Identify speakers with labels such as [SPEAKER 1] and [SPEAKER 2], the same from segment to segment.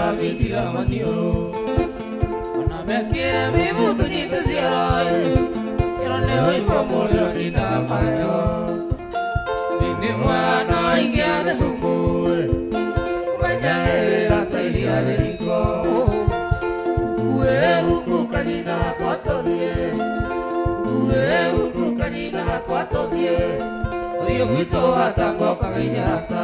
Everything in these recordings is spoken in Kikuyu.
[SPEAKER 1] Ũragĩtira maniũrũ ona mekĩre mĩbuto nyite ciara ĩro nĩ ũigua mũrĩro nĩndamayo nĩ mwana ingĩane cumbũ ũmenyagĩrĩra ta iria rĩriko ukue guku kanina gakwa tũthiĩ ukue guku kanina gakwa tũthiĩ ũthiĩ gwitũ hatangoka gainyata.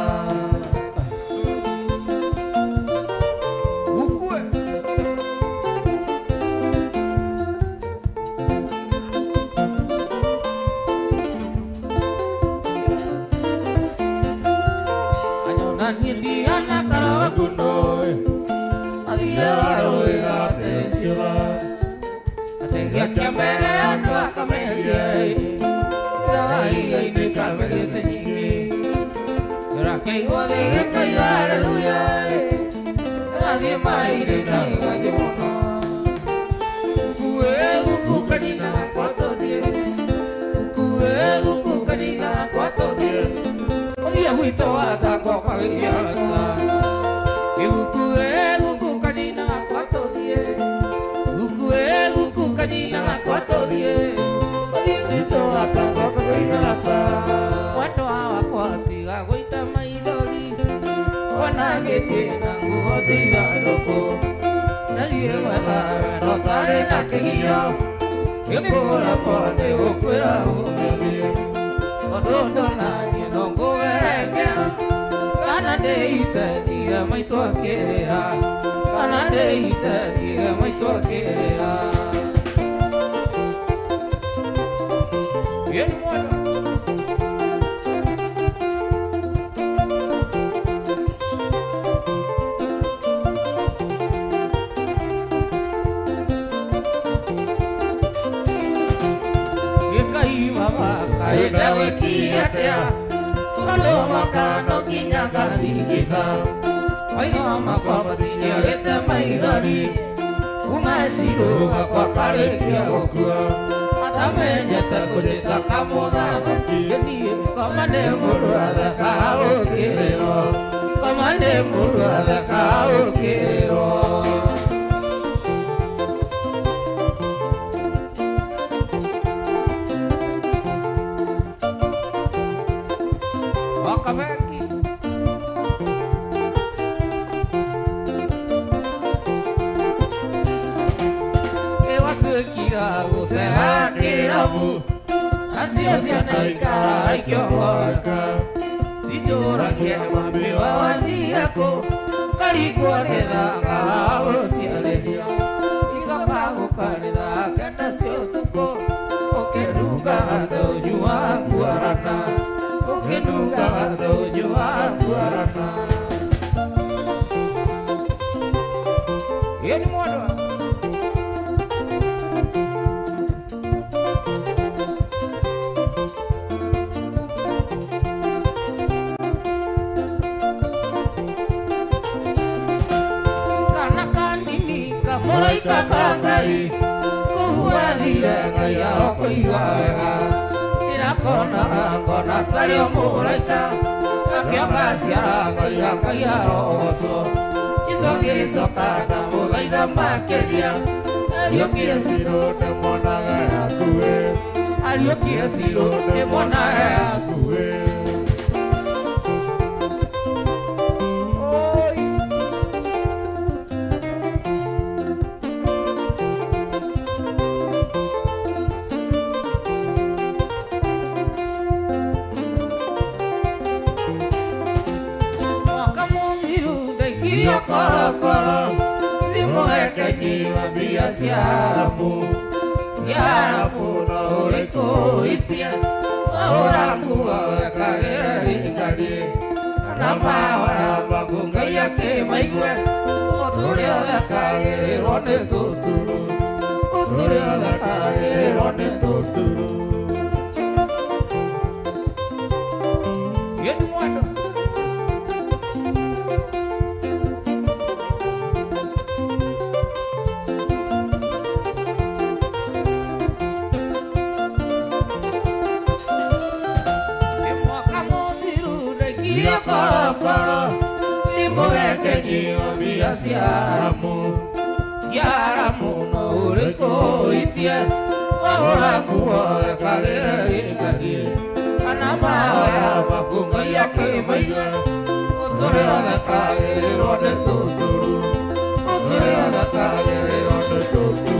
[SPEAKER 1] Mũgekenio mbia cia haramu cia haramu no ũrĩkũ ũitie wagũra nguo ekagĩre gĩkagie kana mahoya maku Ngai akĩmaigua ũtũre ũthakagĩrĩrwo nĩ tũtũrũ ũtũre ũthakagĩrĩrwo nĩ tũtũrũ.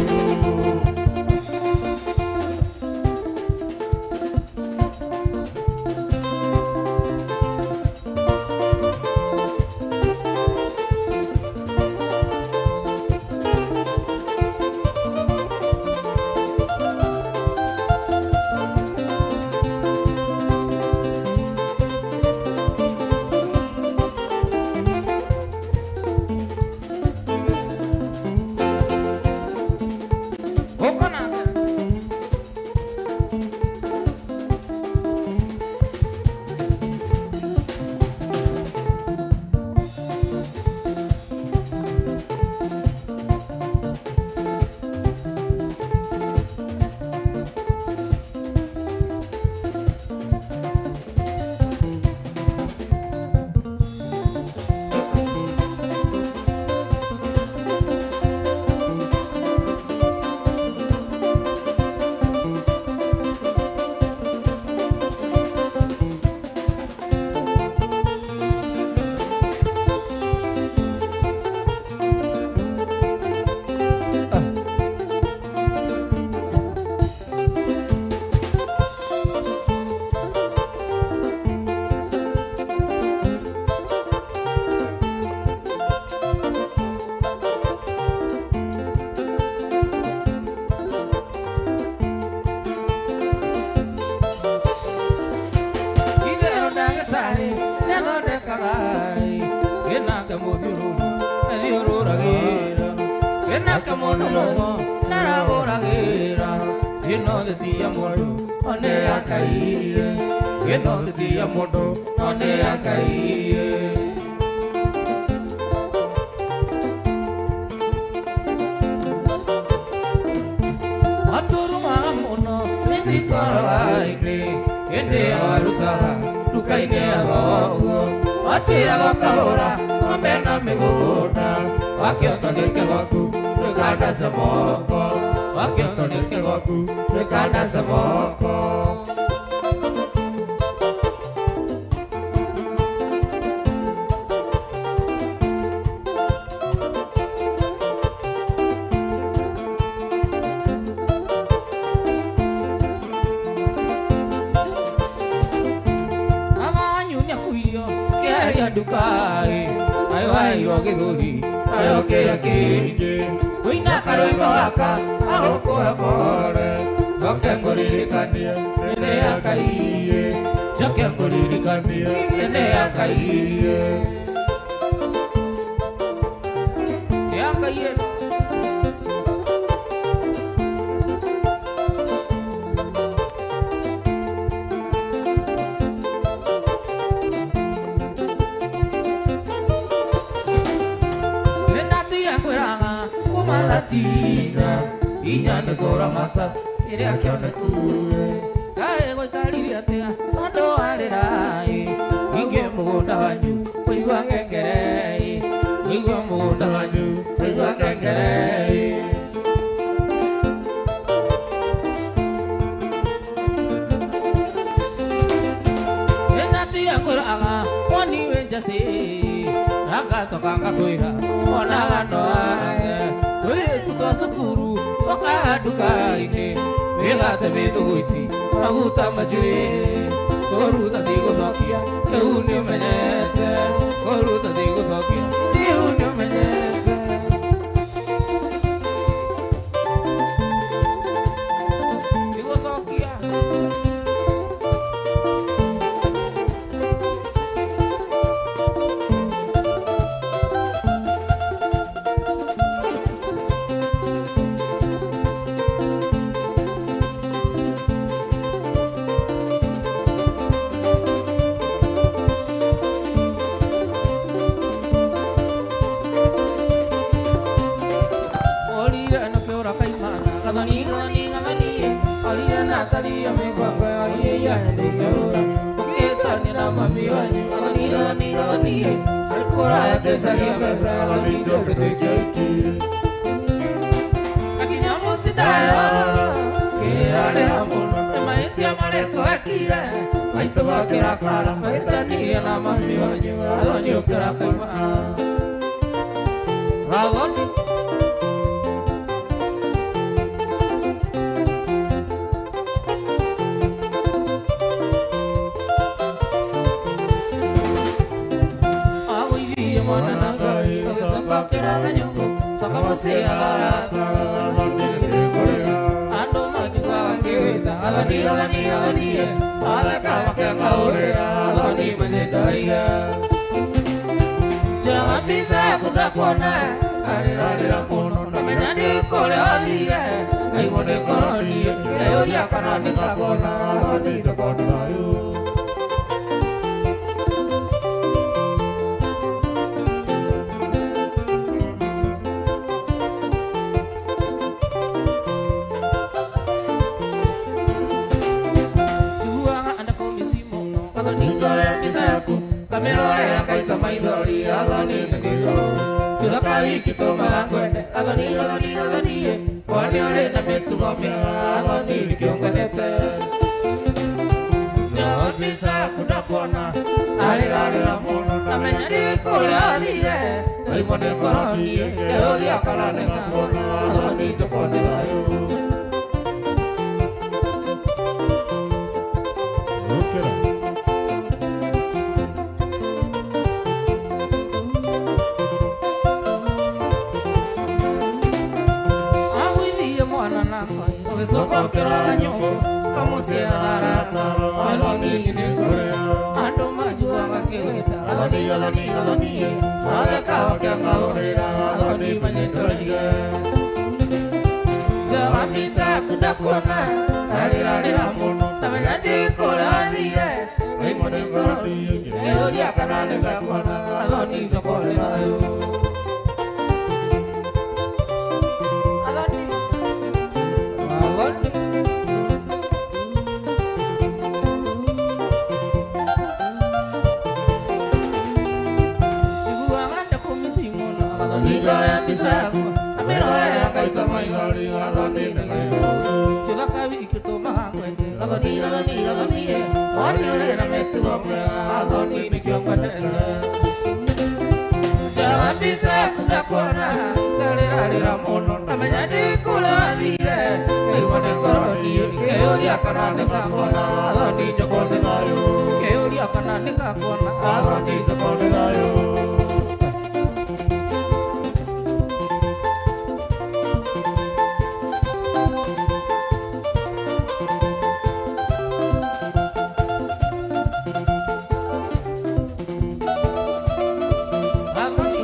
[SPEAKER 1] Kũraya ngĩcaria mbeca athoni njũkĩtĩkia iki. Akinya mũciĩ ndayo ngĩrarĩra mũno nĩ mahĩtia marĩkũ ekire maitũ gakĩrakara mahĩtania na mami wanyu athoni ũkĩra kaimana. Gathoni agũithirie mwana na Ngai ũgĩcoka ũkĩrara nyũngũ coka mũciĩ ararata andũ majugaga ngĩwĩta athoni athoni athoni matheka makeng'aũrĩra athoni manyĩndaire. Njoyaga mbica yaku ndakuona ngarĩrarĩra mũno ndamenya nĩ kũrĩa wathire ngaigua nĩ ngoro niĩ ngeyũria kana nĩngakuona athoni njokone thayũ. Njiguaga andũ mũno athoni ngorera mbica yaku ngamĩrorera ngaita maithori athoni nĩngĩigua Tũthaka wiki tũmaga ngwende athoni athoni athoni kwani ũrĩ na mĩtugo mĩega athoni nĩkĩo ngwendete. Njoyaga mbica yaku ndakuona ngarĩrarĩra mũno ndamenya nĩ kũrĩa wathire ngaigua nĩ ngoro niĩ ngeyũria kana nĩngakuona athoni njokone thayũ.
[SPEAKER 2] Ũkĩra.
[SPEAKER 1] Agũithirie mwana na Ngai ũgĩcoka ũkĩrora nyũngũ kamũciĩ ararata athoni nĩngũrĩa andũ majuaga ngĩwĩta athoni athoni athoni matheka makĩng'aũrĩra athoni manyĩtũraire. Njoyaga mbica yaku ndakuona ngarĩrarĩra mũno ndamenya ndĩ kũrĩa wathire ngaigua nĩ ngoro niĩ ngeyũria kana nĩngakuona athoni njokone thayũ. Athoni athoni njiguaga ndakũmici mũno athoni njoya mbica yaku ngamĩrorera ngaita maithori athoni nĩngaigua Tũthaka wiki tũmaga ngwende athoni athoni athoni kwani ũrĩ na mĩtugo mĩega athoni nĩkĩo ngwendete. Njoyaga mbica yaku ndakuona ngarĩrarĩra mũno ndamenya ndĩ kũrĩa wathire ngaigua nĩ ngoro niĩ ngeyũria kana nĩngakuona athoni njokone thayũ ngeyũria kana nĩngakuona athoni njokone thayũ. Athoni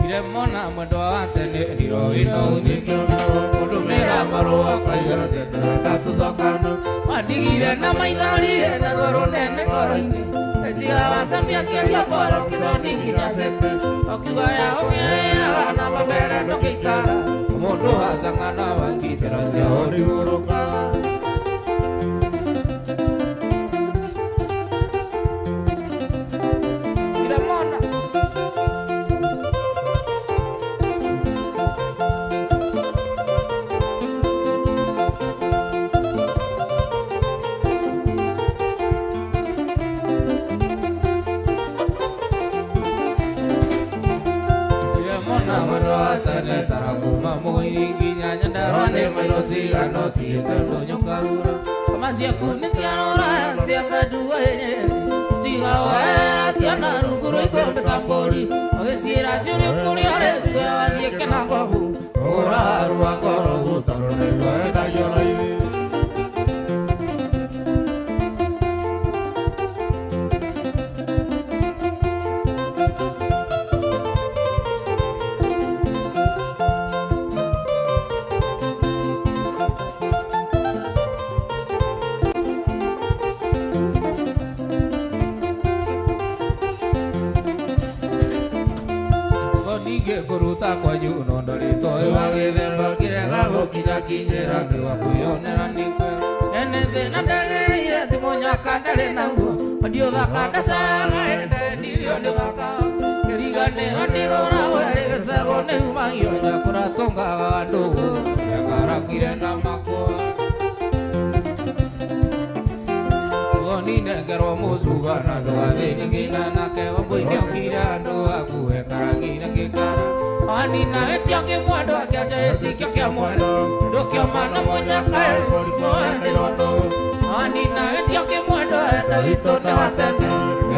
[SPEAKER 1] Iremona mwendwa wa tene ndiroĩ no ũnyĩke kũndũmĩra marũa kaigana ndĩrenda tũcokane wandigire na maithori na ruo rũnene ngoro-inĩ etiga wacambia ciaria mboro kĩconi nginya cete ũkiuga ya ũgĩaga na mabere ndũngĩikara mũndũ hacang'ana wangitĩra cia ũndiũrũka. Iremona Iremona mwendwa wa tene tarakuma mũgũi nginya Nyandarua nĩ mairo cigana ũtigĩte ndũnyũ karura Kama ciaku nĩ ciarũra ciakandua tiga we ciana rungu rwa ikũmbĩ ta mbũri ũgĩciĩra ciũria kũrĩa ũrĩ ciuge wathiĩ kĩnangobu ũrarua ngoro
[SPEAKER 2] Tondũ nĩngwendagio raithi.
[SPEAKER 1] Mũruta kwanyu nondo rĩtoĩ wa gĩthemba kĩrega gũkinyakinyĩra ngĩwa kwĩyonera nĩ kwega. Ene thĩna ndagereire ti mũnyaka ndarĩ naguo mandiũthaka ndacaga endendirio nĩ baka kĩriganĩro ndigũragwo ĩrĩ gĩcego nĩ umagio njakũra tũngaga ndũgũ yakarakire na makwa. Ninengerwo mũcuga na ndũgathĩne nginya nake wambũi nĩokire andũ aku ekarangire ngĩkara anina gĩtio kĩmwe andũ akĩanja gĩtikio kĩa mwene ndũkĩoma na mũnyaka mwendirwo ndũ anina gĩtio kĩmwe andũ enda witũ nĩ wa tene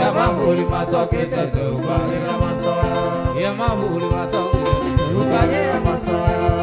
[SPEAKER 1] ya maburi matokĩte tũkagĩra macoya ya maburi matokĩte tũkagĩra macoya.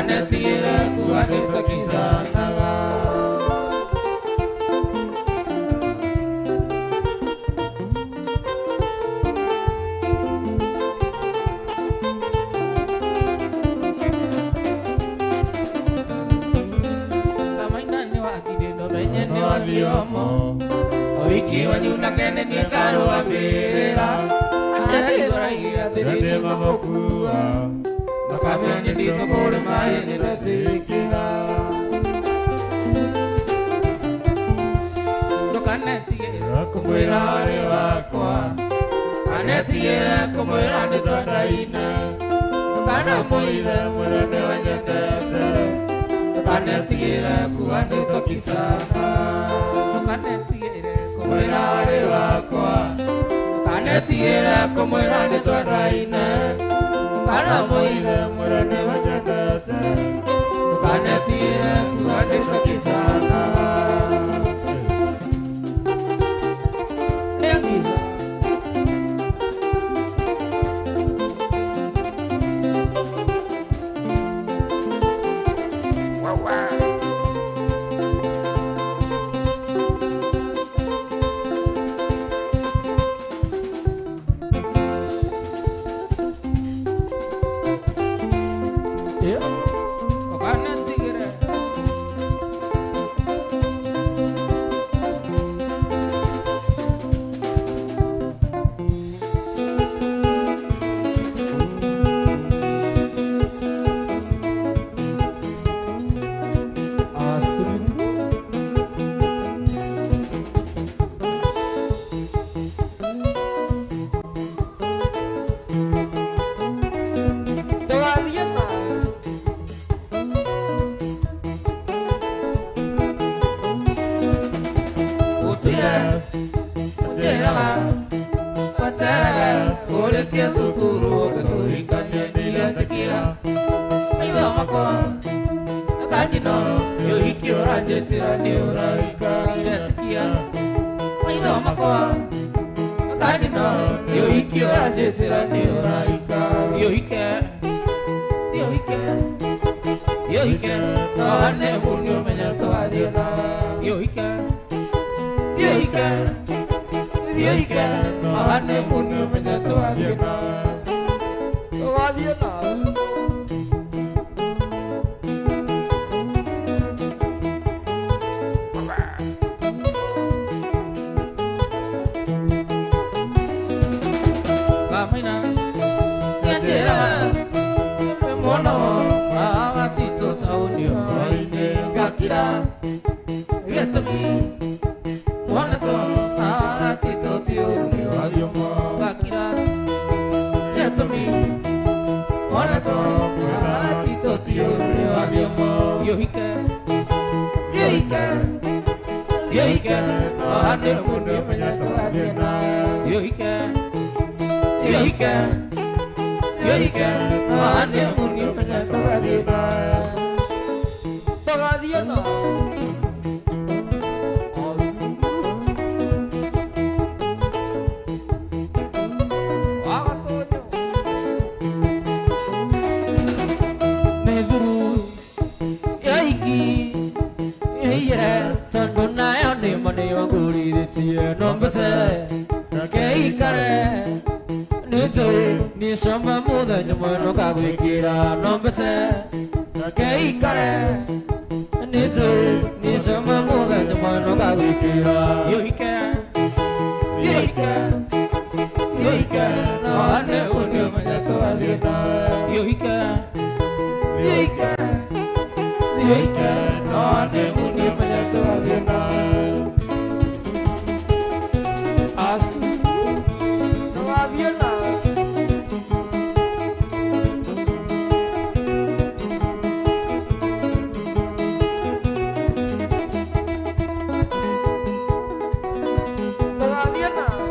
[SPEAKER 1] Kanetigĩre kuga nĩtũkicanaga. Kamaina nĩ wakire ndomenye nĩ wathiomo. Ũhiki wanyu na kene nĩngarũgamĩrĩra. Andĩraigũraigĩra atĩ nĩngũmũkua. Makamenya nditũkũrĩ maĩ nĩndetĩkĩra. Ndũkanetigĩre kũmwĩra ũrĩ wakwa. Kanetigĩre kũmwĩra nĩtwendaine. Ndũkanamũithe mwĩre nĩwanyendete. Ndũkanetigĩre kuga nĩtũkicana. Ndũkanetigĩre kũmwĩra ũrĩ wakwa. Ndũkanetigĩre kũmwĩra nĩtwendaine. Ndũkanamũithe mwĩre nĩwanyendete. Ndũkanetigĩre kuga nĩtũkicana. Nĩangiza. Ndũkanetigĩre. Todavía no. Utire, utiraga, weterere, ũrĩkie cukuru ũgĩtũhikanie ndiretĩkĩra. Maitho makwa nakangino nĩ ũhiki ũranjĩtĩra nĩ ũrahika ndiretĩkia. Maitho makwa nakangino nĩ ũhiki ũranjĩtĩra nĩ ũrahika. Thiĩ ũhike, thiĩ ũhike, thiĩ ũhike, no honeymoon ũmenye tũgathiĩ nawe. Thiĩ ũhike, thiĩ ũhike, thiĩ ũhike, no honeymoon ũmenye tũgathiĩ nawe. Tũgathiĩ nawe. Kamaina nĩanjĩraga mũno agatitũ taũni hwainĩ ngakira. Gĩtũmi mwonetwo agatitũ ti ũru nĩ wathiomo ngakira. Gĩtũmi mwonetwo agatitũ ti ũru nĩ wathiomo. Thiĩ ũhike, thiĩ ũhike, thiĩ ũhike, no honeymoon ũmenye tũgathiĩ nawe. Thiĩ ũhike, thiĩ ũhike, thiĩ ũhike, no honeymoon ũmenye tũgathiĩ nawe. Tũgathiĩ nawe. Methuru yaiki iyere tondu nayo nĩmo nĩyo ngũrithĩtie no mbete reke ikare nĩnjũĩ nĩcoma mũthenya mwena ũkagwĩkĩra no mbete reke ikare nĩnjũĩ nĩcoma mũthenya mwena ũkagwĩkĩra. Thiĩ ũhike, thiĩ ũhike, thiĩ ũhike, no honeymoon ũmenye tũgathiĩ nawe. Thiĩ ũhike, thiĩ ũhike, thiĩ ũhike, no honeymoon ũmenye tũgathiĩ nawe. Asu, tũgathiĩ nawe. Tũgathiĩ nawe.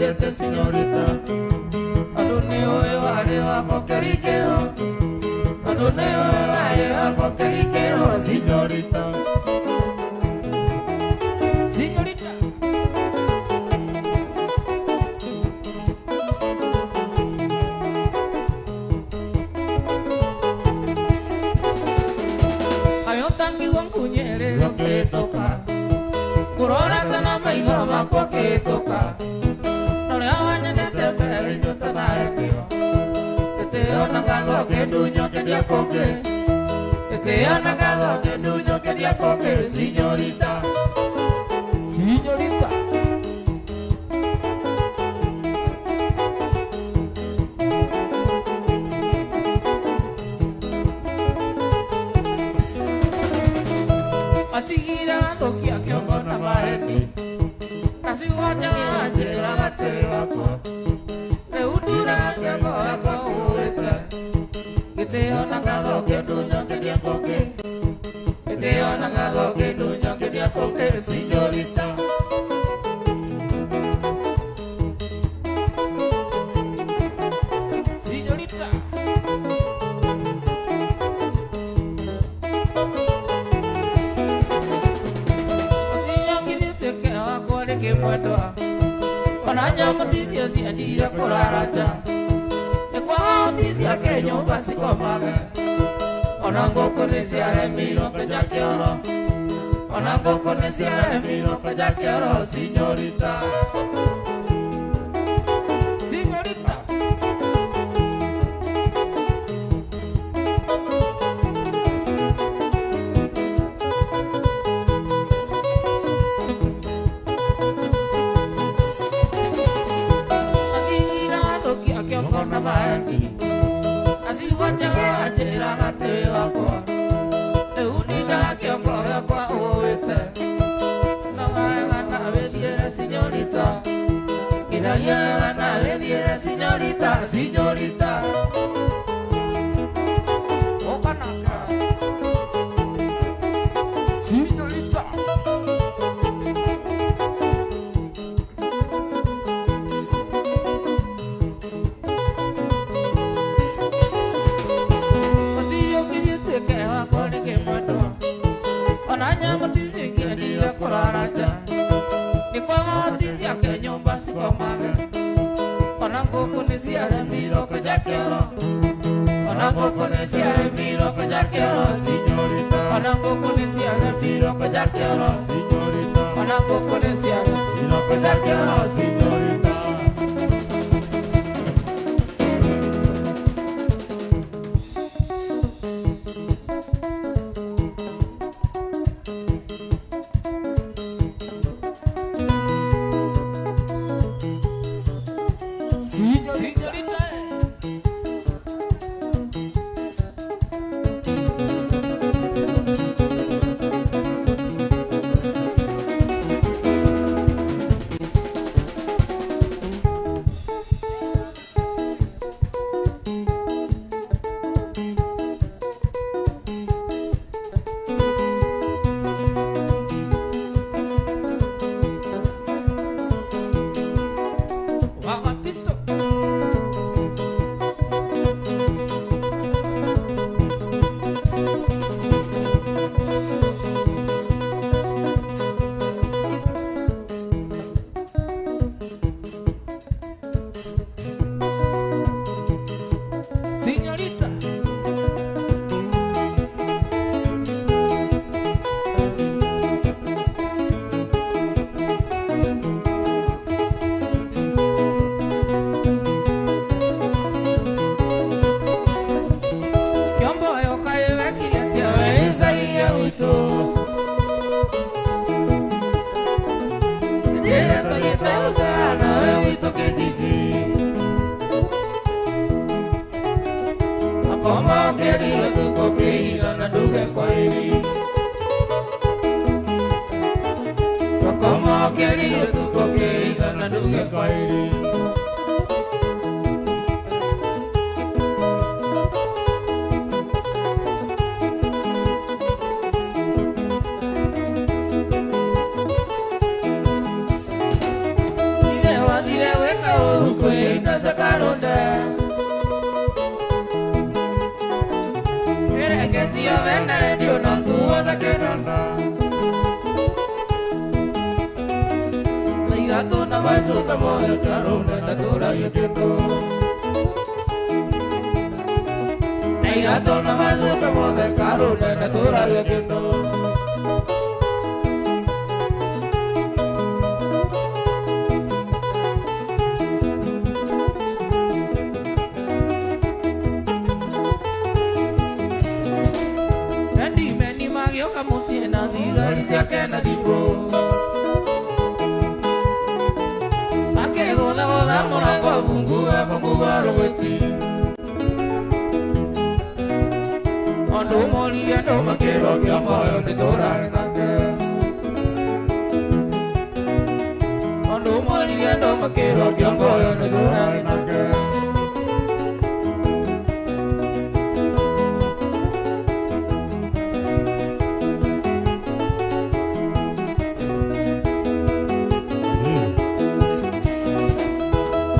[SPEAKER 1] Wandigĩte sinyorita Tondũ nĩ ũĩ warĩ wakwa kĩrikĩro Tondũ nĩ ũĩ warĩ wakwa kĩrikĩro sinyorita Sinyorita Ayo tangi wangunyerere ũkĩhĩtũka Kũrora kana maitho makwa ũkĩhĩtũka Norĩa wanyendete mbere-inĩ ũtanahekĩo Gĩtĩo na ngatho kĩndunyo kĩria kũngĩ Gĩtĩo na ngatho kĩndunyo kĩria kũngĩ Sinyorita Sinyorita Atigire wathũkia kĩongo na maheni Na ciugo njega wanjĩraga atĩrĩ wakwa Rĩu ndiraga kĩongo wakwa ũũĩte Gĩtĩo na ngatho kĩndunyo kĩria kũngĩ Gĩtĩo na ngatho kĩndunyo kĩria kũngĩ Sinyorita Sinyorita Mwendwa ona nyamũ ticio ciendire kũrara nja nĩ kwaga hoti ciake nyũmba cikomage ona ngũkũ nĩ ciaremirwo kwenja kĩoro ona ngũkũ nĩ ciaremirwo kwenja kĩoro sinyorita Sinyorita Señorita, señorita, Okanaka, señorita. Otiyo kidite ke wa kori ke mwendo, onanya mutisi ke kurara nja, ni kwa hoti ciake nyũmba cikomage. Ona ngũkũ nĩ ciaremirwo kwenja kĩoro Ona ngũkũ nĩ ciaremirwo kwenja kĩoro
[SPEAKER 2] Sinyorita
[SPEAKER 1] Ona ngũkũ nĩ ciaremirwo kwenja kĩoro
[SPEAKER 2] Sinyorita
[SPEAKER 1] Ona ngũkũ nĩ ciaremirwo kwenja kĩoro
[SPEAKER 2] Sinyorita
[SPEAKER 1] Señorita. Señorita. Iratu na macuka mothe karũnene tũragia kĩndũ. Na iratu na macuka mothe karũnene tũragia kĩndũ. Ndimeni magĩũka mũciĩ na thigari ciake na thimũ. Makĩgũthagũtha mũrango bunguwe bunguwe rũgwĩti. Ũndũ moririe andũ makĩrwo Kĩamboyo nĩ tũrarĩ nake. Ũndũ moririe andũ makĩrwo Kĩamboyo nĩ tũrarĩ nake.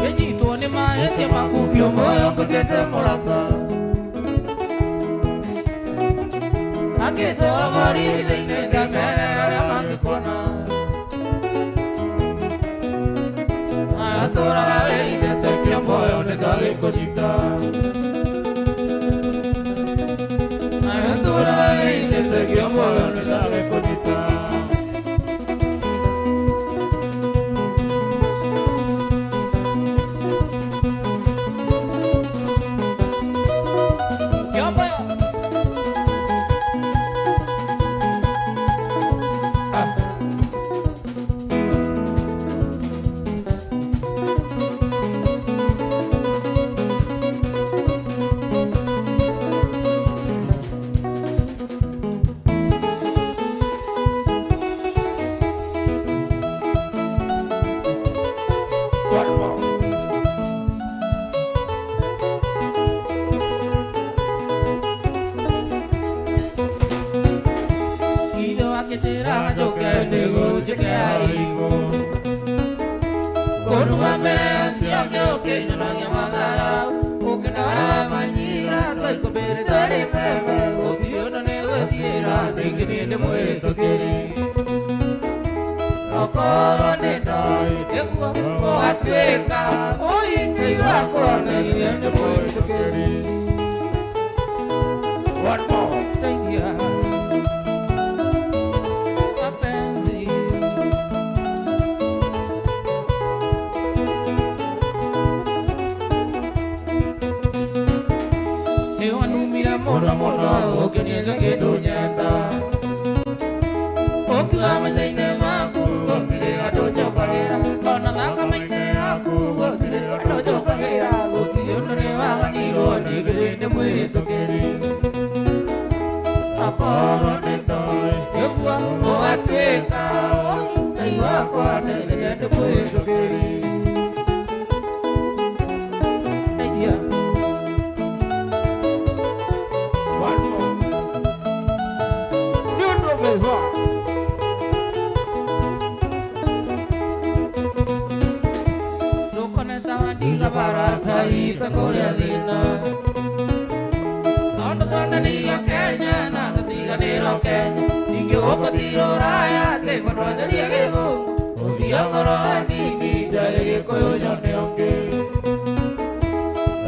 [SPEAKER 1] Kĩnyitwo nĩ mahĩtia maku Kĩamboyo ngũtiĩte mũrata. Akĩtwara borithi-inĩ ndamere arĩa mangĩkuona. Atũraga wĩhithĩte Kĩamboyo nĩtwagĩkũnyita. Atũraga wĩhithĩte Kĩamboyo nĩtwagĩkũnyita. Kĩamboyo. Ah.
[SPEAKER 2] One more.
[SPEAKER 1] Ithe akĩnjĩra njũke nĩguo njĩke arimũ. Kũnuma mbere ciake ũkĩnyonagia matharau. Ũkĩndwaraga manyira thaa ikũmi rĩtarĩ mbembe. Gũtirĩ ũndũ nĩgũthiĩra ningĩ niĩ ndĩmwĩtũkĩri. Okorwo nĩ ndoĩ nĩguo ũgatuĩka ũingĩ wakwa nĩguo ndĩmwĩtũkĩri.
[SPEAKER 2] One more.
[SPEAKER 1] Ndeithia mapenzi. Nĩwanumire mũno mũno ũkĩniĩca kĩndũ nyenda. Ũkiuga maica-inĩ maku gũtirĩ andũ njũkagĩra. Ona thakame-inĩ yaku gũtirĩ andũ njũkagĩra. Gũtirĩ ũndũ nĩwaganirwo ningĩ nĩ ndĩmwĩtũkĩri. Akorwo nĩ ndoĩ nĩguo ũgatuĩka Ngai wakwa nĩrĩrĩa ndĩmwĩtũkĩri. Ndeithia.
[SPEAKER 2] One more. Nĩ ũndũ mwega.
[SPEAKER 1] Ndũkoneta wandiga barata ite kũrĩa thĩna. Tondũ twendanĩirio Kenya na tũtiganĩrwo Kenya. Ningĩ gũkũ ti rũraya atĩ ngwendwo njarie Gĩthũngũ. Ũthia ngoro hanini njarie Gĩkũyũ nyone ũngĩ.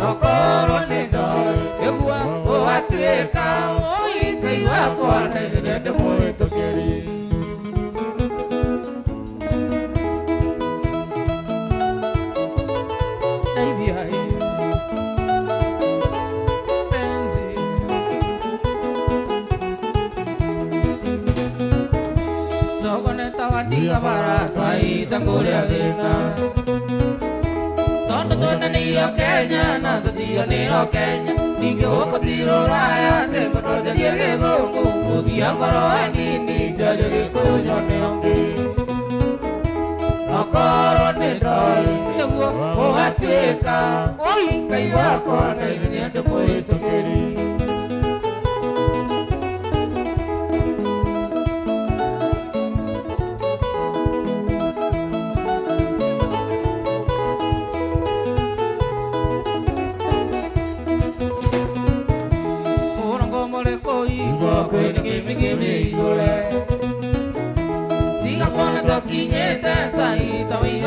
[SPEAKER 1] Okorwo nĩ ndoĩ nĩguo ũgatuĩka ũi Ngai wakwa nĩrĩrĩa ndĩmwĩtũkĩri. Ndeithia penzi. Ndogoneta wandiga barata ite kũrĩa thĩna. Tondũ twendanĩirio Kenya na tũtiganĩrwo Kenya. Ningĩ gũkũ ti rũraya atĩ ngwendwo njarie Gĩthũngũ. Gũthia ngoro hanini njarie Gĩkũyũ nyone ũngĩ. Okorwo nĩ ndoĩ nĩguo ũgatuĩka ũi Ngai wakwa nĩrĩrĩa ndĩmwĩtũkĩri. Mũrango mũrĩkũ igwo kwĩna ng'ĩmĩ igũre. Tiga kuona tũkinyĩte ta ita wĩiga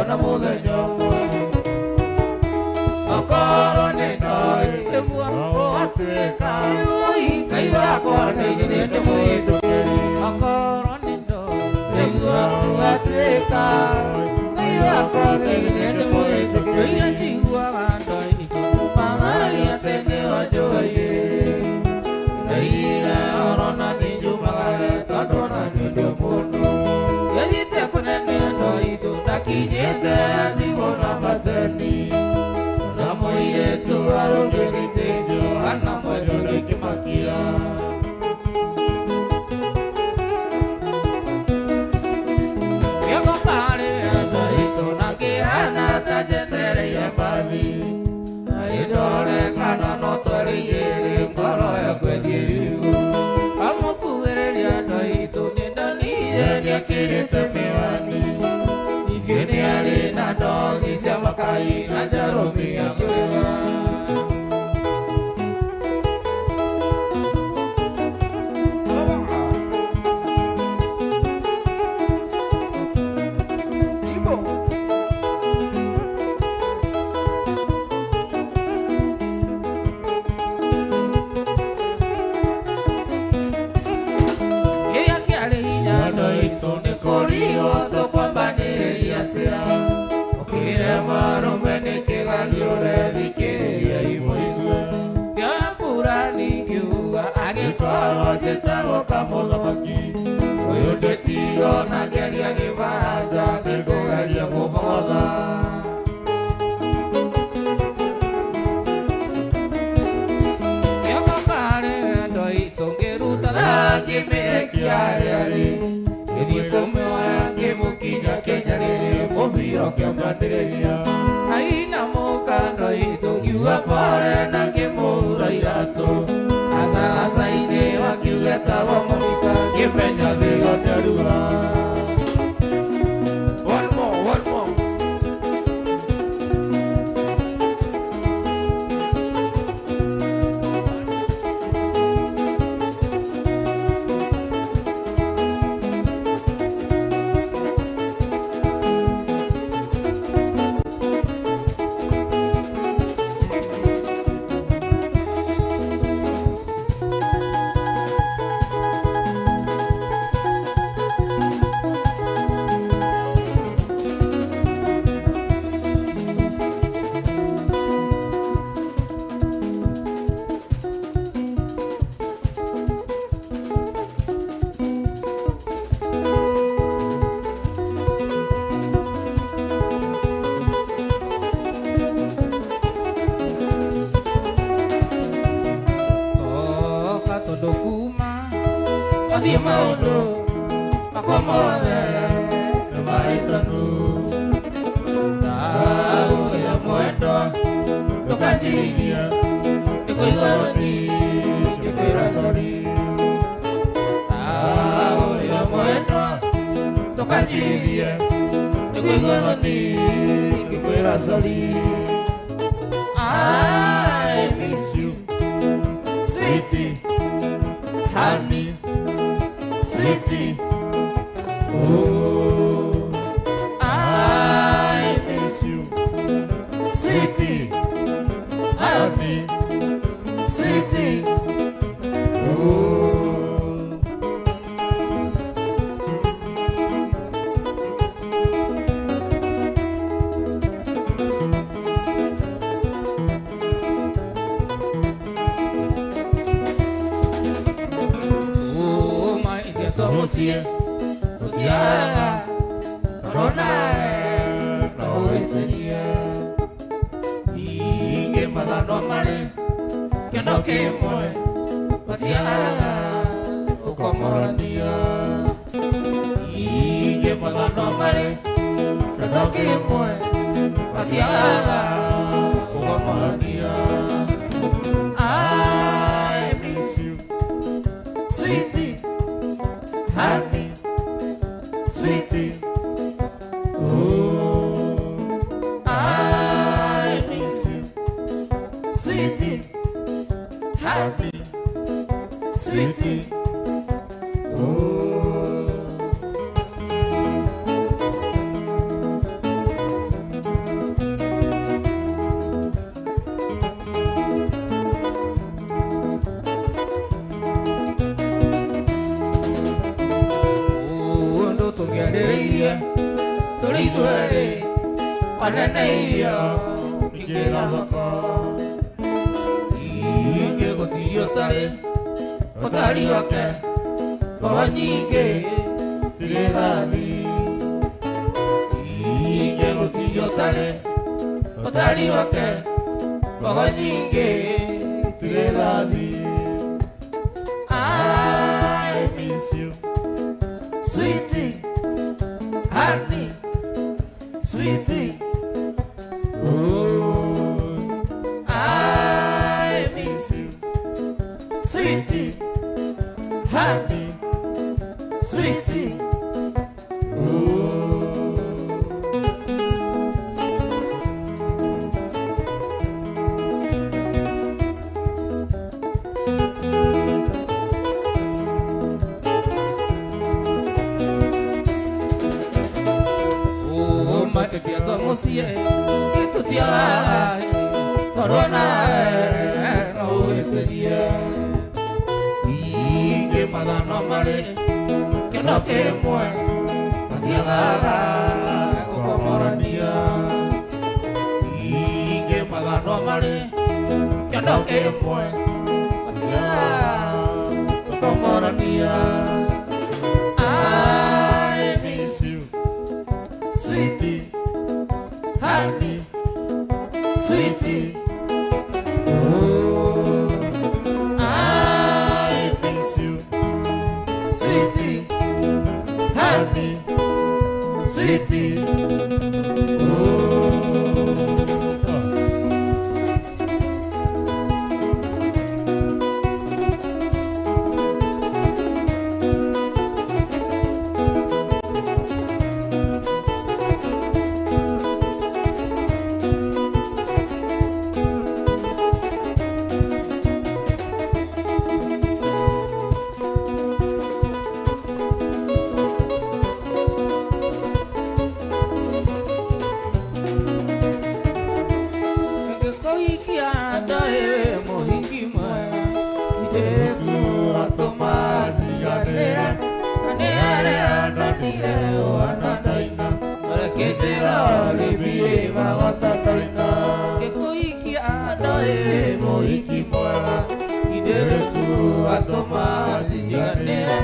[SPEAKER 1] ona mũthenya ũmwe okorwo nĩ ndoĩ nĩguo ũgatuĩka Ngai wakwa nĩ niĩ ndĩmwĩtĩkĩri okorwo nĩ ndoĩ nĩguo ũgatuĩka Ngai wakwa nĩ niĩ ndĩmwĩtĩkĩri iria njiguaga ndoĩ mamaria tene wanjũĩ ndaira orona nĩ tondũ ona niĩ ndĩ mũndũ gĩthiĩte kũnene ndoĩ tũtakinyĩte cigũ na mateni na mũirĩtu arũngiĩ gĩtĩnjo ana mwendo ndĩkĩmakia gĩko karĩ ndoĩ tũnakĩhana ta njetereire mbathi ndore kana no twereire ngoro yakwa ĩthiĩ riũ amũkuhĩrĩria ndoĩ nĩndonire nĩekĩrĩte mĩwani ningĩ nĩarĩ na ndogi cia makai na njarũmi akĩrĩma ũyũ ndĩtirona geria gĩbaranja nĩngũgeria kũbogotha gĩoko karĩ wendo itũ ngĩruta ngĩmĩrekia harĩa arĩ ngĩthiĩ kũmĩoya ngĩmũkinya kĩnyarĩrĩ mũbira ũkĩambanĩrĩria aina mũkando itũ ngiuga pore na ngĩmũhura iratũ aca-inĩ wakiuga etagwo Monica ngĩmenya thĩ yothe rua.
[SPEAKER 2] One more, one more.
[SPEAKER 1] Mathiĩ maũndũ makwa mothe nĩ mahĩtanu ndagũĩra mwendwa ndũkanjirithia ndĩkũigua thoni ngĩkwĩra sorry ndagũĩra mwendwa ndũkanjirithia ndĩkũigua thoni ngĩkwĩra sorry I miss you sweetie honey sweetie, oh, I miss you, sweetie, honey, sweetie, oh. Mũciĩ tũtiaraga tondũ nawe no wĩtĩrie ningĩ mathano marĩ kĩondo kĩmwe matiagaga gũkomorania ningĩ mathano marĩ kĩondo kĩmwe matiagaga gũkomorania I miss you sweetie honey, sweetie, oh, I miss you, sweetie, honey, sweetie, oh. Waneneirio Nikira thoko Ingĩgũtiria ũtarĩ Ũtari wake Mbogo nyingĩ Tirĩrathi Ingĩgũtiria ũtarĩ Ũtari wake Mbogo nyingĩ Tirĩrathi I
[SPEAKER 2] miss you
[SPEAKER 1] Sweetie Honey Sweetie
[SPEAKER 2] Oh
[SPEAKER 1] I miss you Sweetie Honey Sweetie
[SPEAKER 2] Oh
[SPEAKER 1] Oh matetia tomusie Itutia Corona no wĩtĩrie Ingĩ mathano marĩ kĩno kĩmwe matiagaga gũkomorania Ingĩ mathano marĩ kĩno kĩmwe matiagaga gũkomorania I miss
[SPEAKER 2] you
[SPEAKER 1] sweetie honey sweetie
[SPEAKER 2] Oh
[SPEAKER 1] I
[SPEAKER 2] miss you
[SPEAKER 1] sweetie honey sweetie
[SPEAKER 2] Oh
[SPEAKER 1] Ngĩkũhikia ndoĩ mũhiki mwega Ndĩku atũma njiganĩre Nĩ arĩa ndonire ũhana ndaina Marekĩnjĩra rĩmbiĩ magota ndaina Ngĩkũhikia ndoĩ mũhiki mwega Ndĩku atũma njiganĩre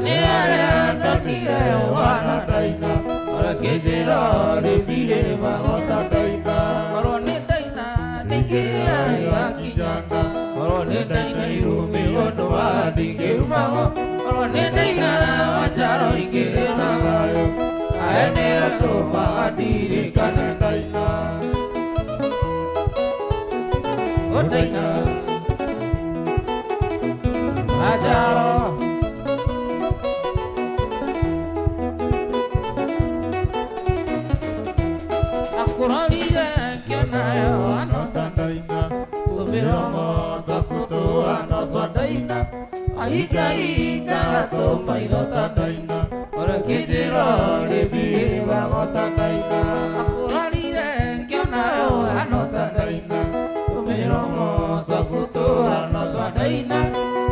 [SPEAKER 1] Nĩ arĩa ndonire ũhana ndaina Marekĩnjĩra rĩmbiĩ magota ndaina Korwo nĩ ndaina nĩkĩrĩa gĩgakinyana Korwo nĩ ndaina irũmĩ ũndũ wa ndingĩrumagwo Korwo nĩ ndaina wanjaro ingĩrĩ na thayũ Ae nĩ atũmaga ndirikane ndaina O ndaina Wanjaro Akũrorire ngĩonayo ano
[SPEAKER 2] Tandaina
[SPEAKER 1] Tũmĩromo twaku tũhana twa ndaina Ahingahinga tũmaitho ta ndaina Ũrekĩnjĩra rĩmbiĩ magota ndaina Akũrorire ngĩonayo ano ta ndaina Tũmĩromo twaku tũhana twa ndaina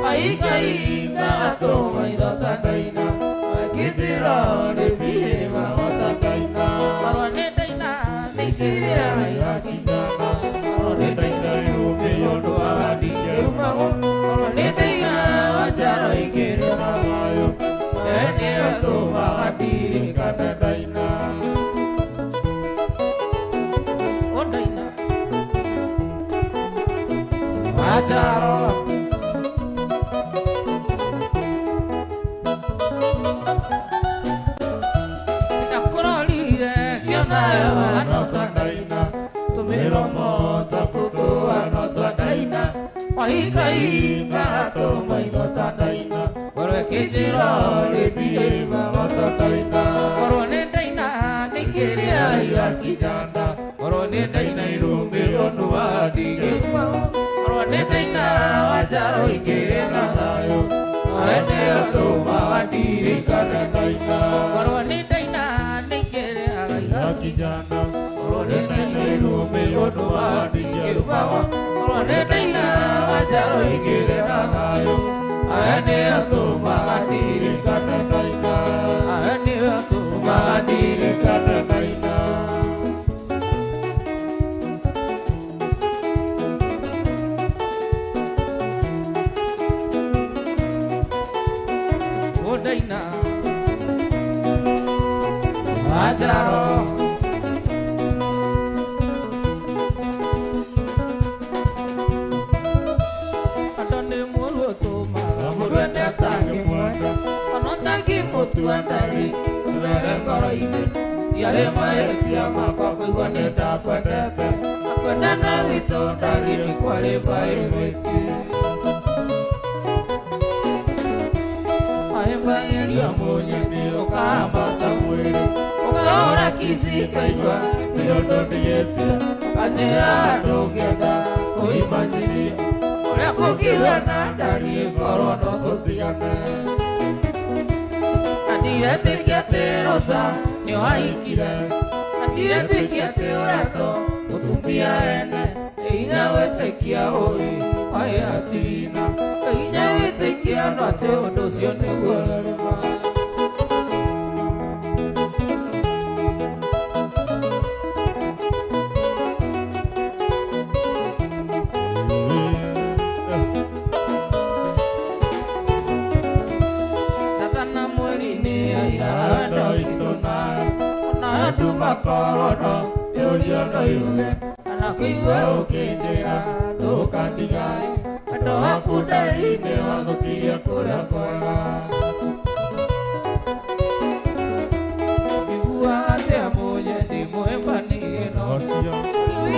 [SPEAKER 1] Ahingahinga tũmaitho ta ndaina Ũrekĩnjĩra rĩmbiĩ magota ndaina Korwo nĩ ndaina nĩkĩrĩa gĩgakinyana Korwo nĩ ndaina irũmĩ ũndũ wa ndingĩrumagwo Korwo nĩ ndaina wanjaro ingĩrĩ na thayũ We nĩwe tũmaga ndirikane ndaina O ndaina Wanjaro Ndakũrorire ngĩonayo ano ta ndaina Tũmĩromo twaku tũhana twa ndaina Wahingahinga tũmaitho ta ndaina Ũrekĩnjĩra rĩmbiĩ magota ndaina Korwo nĩ ndaina nĩkĩrĩa gĩgakinyana Korwo nĩ ndaina irũmĩ ũndũ wa ndingĩrumagwo Korwo nĩ ndaina wanjaro ingĩrĩ na thayũ Ae nĩyo tũmaga ndirikane ndaina Korwo nĩ ndaina nĩkĩrĩa
[SPEAKER 2] Gĩgakinyana
[SPEAKER 1] Korwo nĩ ndaina irũmĩ ũndũ wa ndingĩrumagwo Korwo nĩ ndaina wanjaro ingĩrĩ na thayũ Ae nĩyo tũmaga ndirikane ndaina Ae nĩyo tũmaga ndirikane
[SPEAKER 2] Ndaina
[SPEAKER 1] Ndĩraina Ajaro Andũ nĩ mũru ũtũmaga mũndũ ende atangĩmwenda ona ũtangĩmũtua ndari ndwere ngoro-inĩ ciarĩ mahĩtia makwa kũigua nĩ ndakwendete kwendana gwitũ ndari nĩ kwarĩ mbaĩrĩtie Mahĩmbagĩria mũnyeni ũkahambata mwĩrĩ ũkahũra kici ngaigua nĩ ũndũ ndigĩtie ũkanjĩra ndũngĩenda kũimajini ũrĩa kũngĩhuana ndari korwo no tũtigane na ndiretĩkia atĩ Rosa nĩwahikire na ndiretĩkia atĩ ũretwo mũtumia ene ĩhinya gwĩtĩkia ũĩ waĩ atina ĩhinya gwĩtĩkia andũ atĩ ũndũ ũcio nĩguo ũrĩ ma. Tata mweri nĩ aira wendo witũ nawe ona andũ makorwo yũrio no yuge kana kũigua ũkĩnjĩra ndũkandigae wendo waku ndari nĩ wathũkirie kũrĩa kwega. Iguaga atĩa mũnyendi mũhĩmbanĩrie na ũcio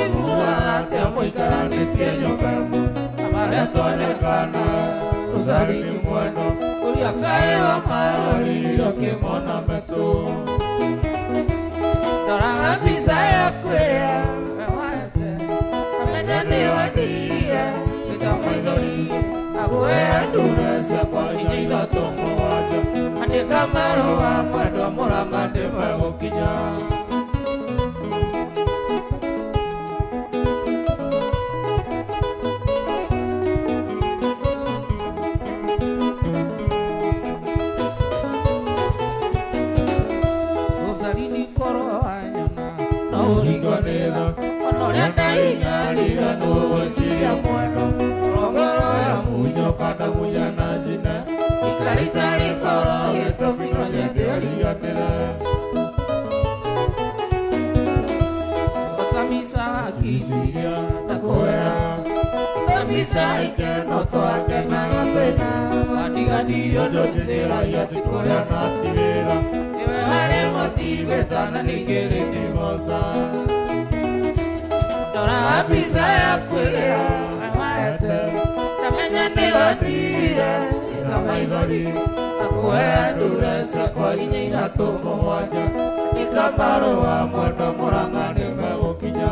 [SPEAKER 1] iguaga atĩa mũikaranĩtie nyũmba ĩmwe na marĩa tuonekana rũcarini mwena ũrĩa kaĩ wa maroririo kĩmona metũ. Ndoraga mbica yaku ĩrĩa wehete amenya nĩ wendire ĩta maithori agũhe ndune ciakwa inya ithatũ mũgwanja andĩka marũa mwendwa Mũrang'a ndĩmegũkinya. Rosalini korwo wanyona no ũringwo nĩ tha ona ũrĩa ndainyarire nũ gwĩciria mwendo rogoro ya munyo kana munya na njine ikarita rĩkorwo gĩtũmi no nyende ũriganĩre. Otamisa akiciria ndakwĩra Otamisa ikeno twakenaga twĩna wandiganirie ũndũ njĩthĩragia ti kũrĩa na ti wĩra nĩwe harĩ motiveta na ningĩ rĩngĩgoca. Ndoraga mbica yaku ĩrĩa wehete ndamenya nĩ wendire ĩta maithori akũhe ndure ciakwa inya ithatũ mũgwanja andĩka marũa mwendwa Mũrang'a nĩmegũkinya.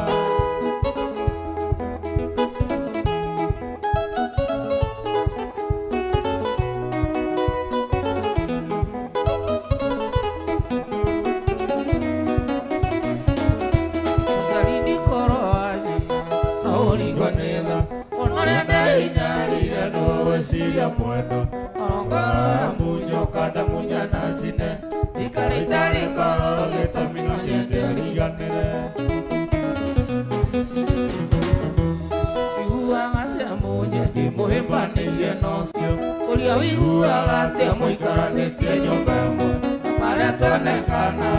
[SPEAKER 1] Rosalini korwo wanyona no ũringwo nĩ tha ona ũrĩa ndainyarire nũ gwĩciria mwendo orongoro ya munyo kana munya na njine ikarĩta rĩkorwo gĩtũmi no nyende ũriganĩre. Iguaga atĩa mũnyendi mũhĩmbanĩrie na ũcio ũrĩa ũiguaga atĩa mũikaranĩtie nyũmba ĩmwe na marĩa tuonekana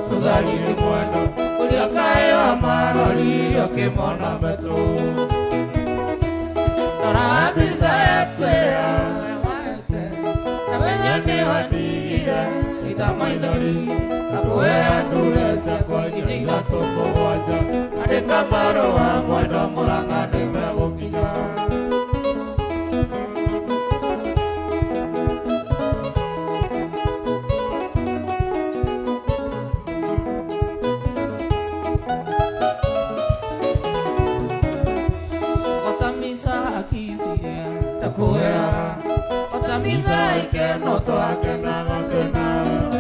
[SPEAKER 1] Rosalini mwendo ũrĩa kaĩ wa maroririo kĩmona metũ. Ndoraga mbica yaku ĩrĩa wehete ndamenya nĩ wendire ĩta maithori akũhe ndure ciakwa inya ithatũ mũgwanja andĩka marũa mwendwa Mũrang'a nĩmegũkinya. Otamisa akiciria ndakwĩra Otamisa ikeno twakenaga twĩna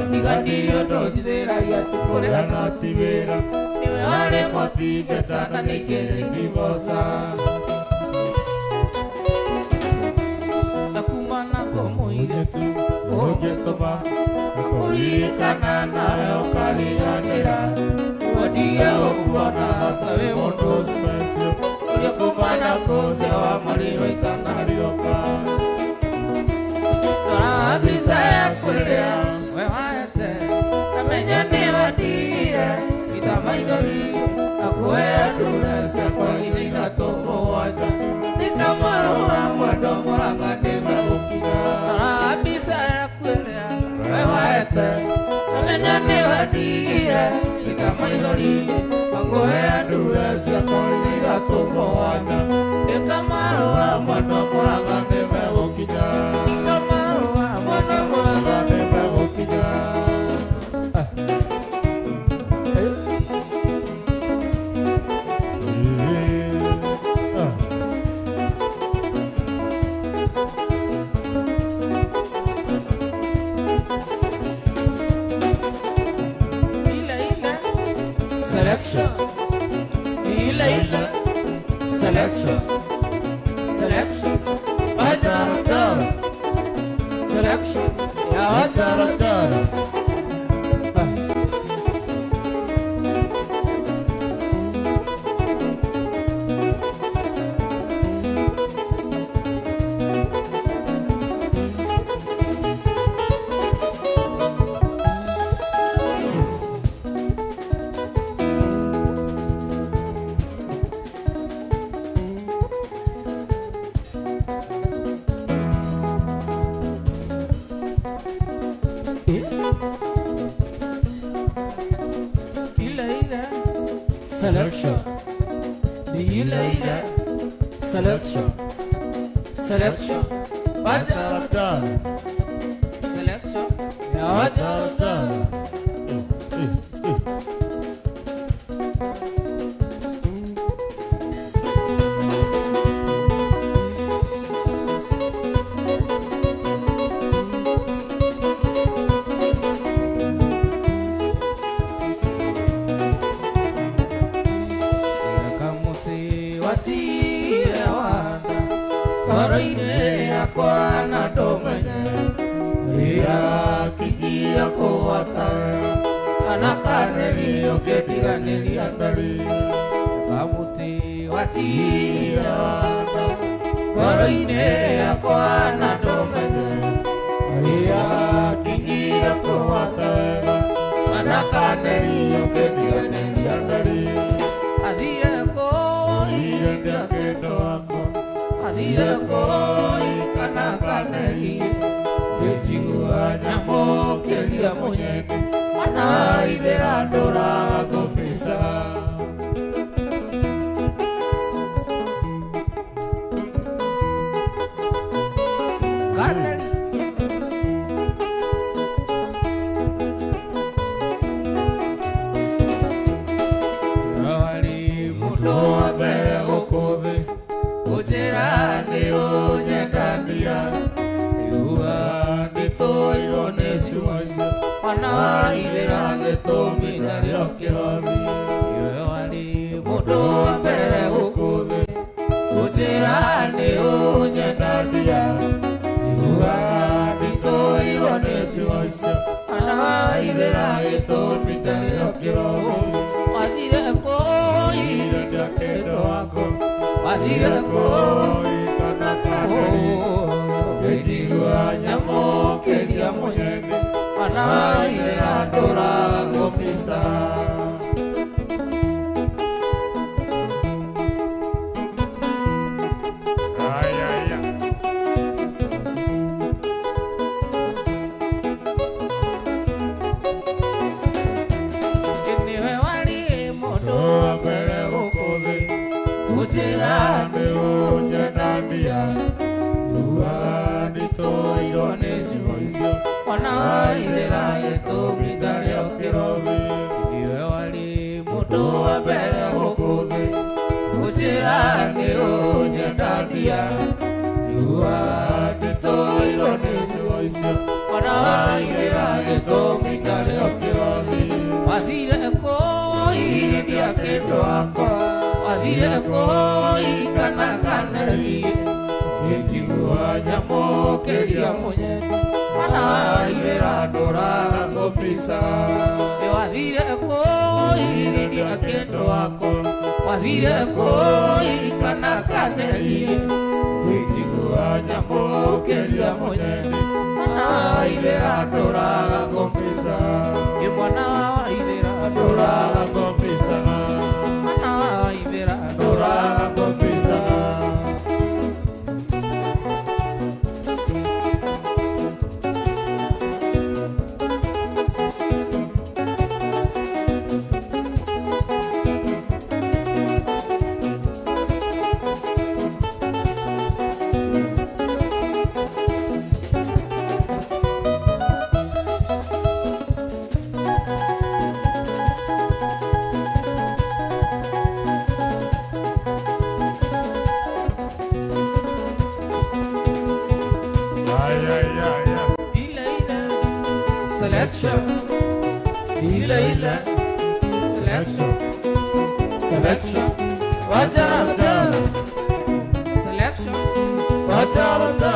[SPEAKER 1] ndigandirie ũndũ njithĩragia ti kũrĩa na ti wĩra nĩwe warĩ motiveta na ningĩ rĩngĩgoca. Ndakuma nako mũirĩtu ũngĩtũma kũririkana nawe ũkariganĩra ndige gũkuona ta wĩ mũndũ special ũrĩa kuma na kũcio wa mariro itanarioka. Ndoraga mbica yaku ĩrĩa ndari Ngũhe ndura ciakwa ithatũ mũgwanja Ĩkamarũa mwena Mũrang'a nĩmegũkinya Ĩkamarũa mwena Mũrang'a nĩmegũkinya Selection, ile ile, selection, selection, wajaratara, selection, ya wajaratara. Ile ile, selection, ile ile, selection, selection, wajaratara, selection, ya wajaratara. Ngoro-inĩ yakwa na ndũmenye Rĩrĩa kinyia kũgwata Kana kaneri ũkĩndiganĩria ndari Kamũtĩ watigire wanda Ngoro-inĩ yakwa na ndũmenye Rĩrĩa kinyia kũgwata Kana kaneri ũkĩndiganĩria ndari Athiĩ kũu
[SPEAKER 2] Kendo wakwa
[SPEAKER 1] Athire kũu kana kaneri Ngĩnjigua nyamũkĩria mũnyeni Ona ithĩra ndũraga ngũmbica Kaneri Warĩ mũndũ wa mbere gũkũ thĩ Kũnjĩra nĩ ũnyendania Igua ndĩtũirwo nĩ ciugo icio Ona ithĩra gĩtũmi narĩo kĩrothi Iwe warĩ mũndũ wa mbere gũkũ thĩ Kũnjĩra nĩ ũnyendania Igua ndĩtũirwo nĩ ciugo icio Ona ithĩra gĩtũmi narĩo kĩrothi Wathire kũu
[SPEAKER 2] Kendo wakwa
[SPEAKER 1] Wathire kũu
[SPEAKER 2] kana kaneri
[SPEAKER 1] Ngĩnjigua nyamũkĩria mũnyeni Ona ithĩra ndũraga ngũmbica
[SPEAKER 2] Aya
[SPEAKER 1] Nĩwe warĩ mũndũ wa mbere gũkũ thĩ Kũnjĩra
[SPEAKER 2] nĩ ũnyendania Igua ndĩtũirwo nĩ ciugo icio
[SPEAKER 1] Ona ithĩra gĩtũmi ndarĩo kĩrothi Nĩwe warĩ mũndũ wa mbere gũkũ thĩ Kũnjĩra nĩ ũnyendania Igua ndĩtũirwo nĩ ciugo icio Ona ithĩra gĩtũmi ndarĩo kĩrothi Wathire kũu iria kĩndũ wakwa Wathire kũu kana kaneri Ngĩnjigua nyamũkĩria mũnyeni Ona ithĩra ndũraga ngũmbica Wathire kũu iria kĩndũ wakwa Wathire kũu kana kaneri Ngĩnjigua nyamũkĩria mũnyeni Ona ithĩra ndũraga ngũmbica Mwana wa ithĩra
[SPEAKER 2] Ndũraga ngũmbica
[SPEAKER 1] Mwana wa ithĩra
[SPEAKER 2] Ndũraga ngũmbica
[SPEAKER 1] Ile ile selection. Ile ile selection. Selection. Wajara selection.
[SPEAKER 2] Wajara.